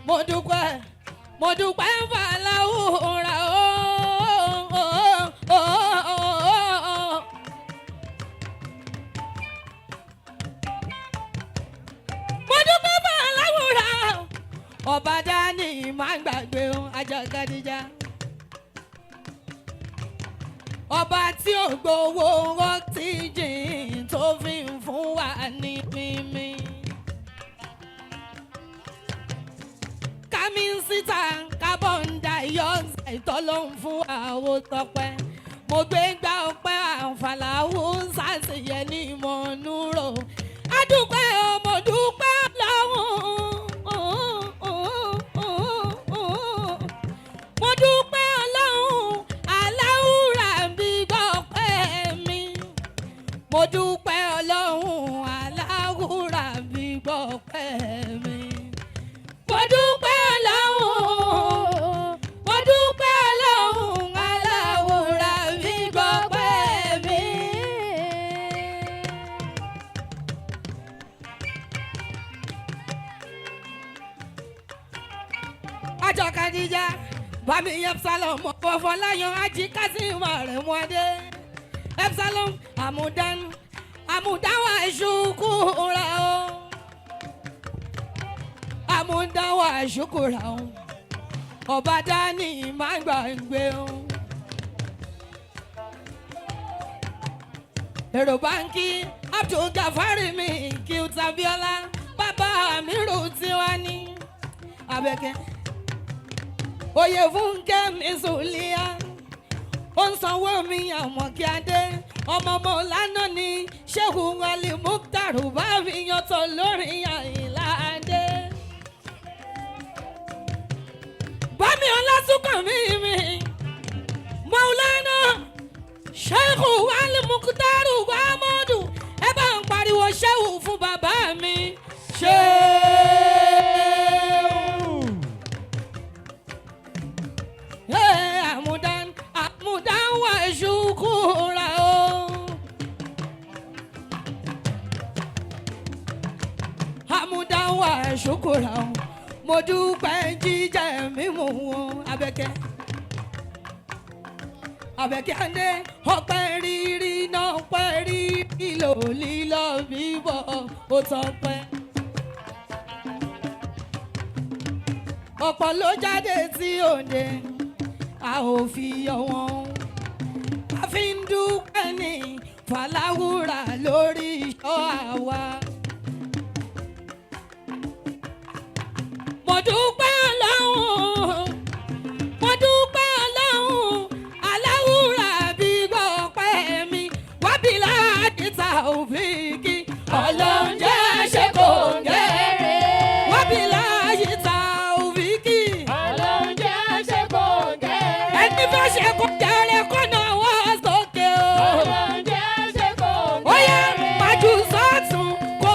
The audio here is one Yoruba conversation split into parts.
Mo dúpẹ́, mo dúpẹ́ fàlàwùrà o. Mo dúpẹ́ fàlàwùrà ọba dání má gbàgbé o, Ajakadija. Ọba tí ò gbowó oxygen tó fi ń fún wa ní mímí. Kámi síta carbon dioxide tọ́lọ́ ń fún àwo tọpẹ́. Mo gbé gbá ọpẹ́ àǹfààláwò sàṣeyẹ ní ìmọ̀núrò. Adúpẹ́ ọmọ dúpẹ́ lọ́hùn. Mo dúpẹ́ Ọlọ́run aláwùrà bí gbọ́pẹ́ mi. Mo dúpẹ́ Ọlọ́run aláwùrà bí gbọ́pẹ́ mi. Mo dúpẹ́ Ọlọ́run, mo dúpẹ́ Ọlọ́run aláwùrà bí gbọ́pẹ́ mi. Ajakadija bami Epsilon Fọláyan ají Kazeem Àrẹ̀mọ́dé Epsilon Amudan Amudan wa ṣukura o, Amudan wa ṣukura o, ọba dání má gbàgbé o. Èrò báńkì Abdulgafari mi kí o tàbíọ́lá bàbá mi rò tiwa ní Abẹ́kẹ́ oyè fúnkẹ́ mi sùlíà ó ń sanwó mi àmọ́ kí a dé ọmọ ọmọ lánàá ni Shehu Ali Mukhtar bá mi yàtọ̀ lórí Àyìnlá Adé. Bámi Ọlásùnkàn mi mi Maulana Shehu Ali Mukhtar Muhammadu ẹ bá ń pariwo Shehu fún bàbá mi Shehu. Hey, Amudan, Amudan wa shukura o. Amudan wa shukura o. Mo dúpẹ́ jíjẹ mímu o, Abẹ́kẹ́. Abẹ́kẹ́ Adé, ọpẹ́ rírí náà pẹ́ rírí lò lílọ bíbọ̀ ó tọpẹ́. Ọ̀pọ̀ ló jáde tí òde a ò fi yọ wọn, a fi ń dúpẹ́ ní fàlàwúrà lórí iṣọ́ àwa. Mo dúpẹ́ Ọlọ́run, mo dúpẹ́ Ọlọ́run aláwùrà bí gbọ́pẹ́ mi wábìlà àdìta òfin kí Ọlọ́run jẹ́ ṣe kò ń gẹ́rẹ́ wábìlà àyíta òfin kí Ọlọ́run jẹ́ ṣe kò gẹ́rẹ́. ẹni fẹ́ ṣe kó jẹrẹ kọ́nà wá sókè o. Ọlọ́run jẹ́ ṣe kò Ó yá gẹ́rẹ́. májú sọ́ọ̀tún kó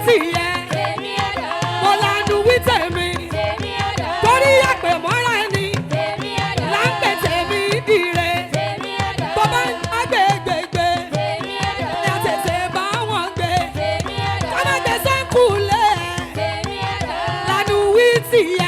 tìyẹ. Tèmi àdá. Mo lanu wí tèmi. Tèmi àdá. Torí àpèmọ́ra ẹni Tèmi àdá. là ń pè tèmi dire. Tèmi àdá. Tó bá ń gbé gbégbé Tèmi àdá. ní àtẹ̀tẹ̀ bá wọn gbé. Tèmi àdá. Ká má gbé sẹ́ńkùlé Tèmi àdá. lanu wí tìyẹ.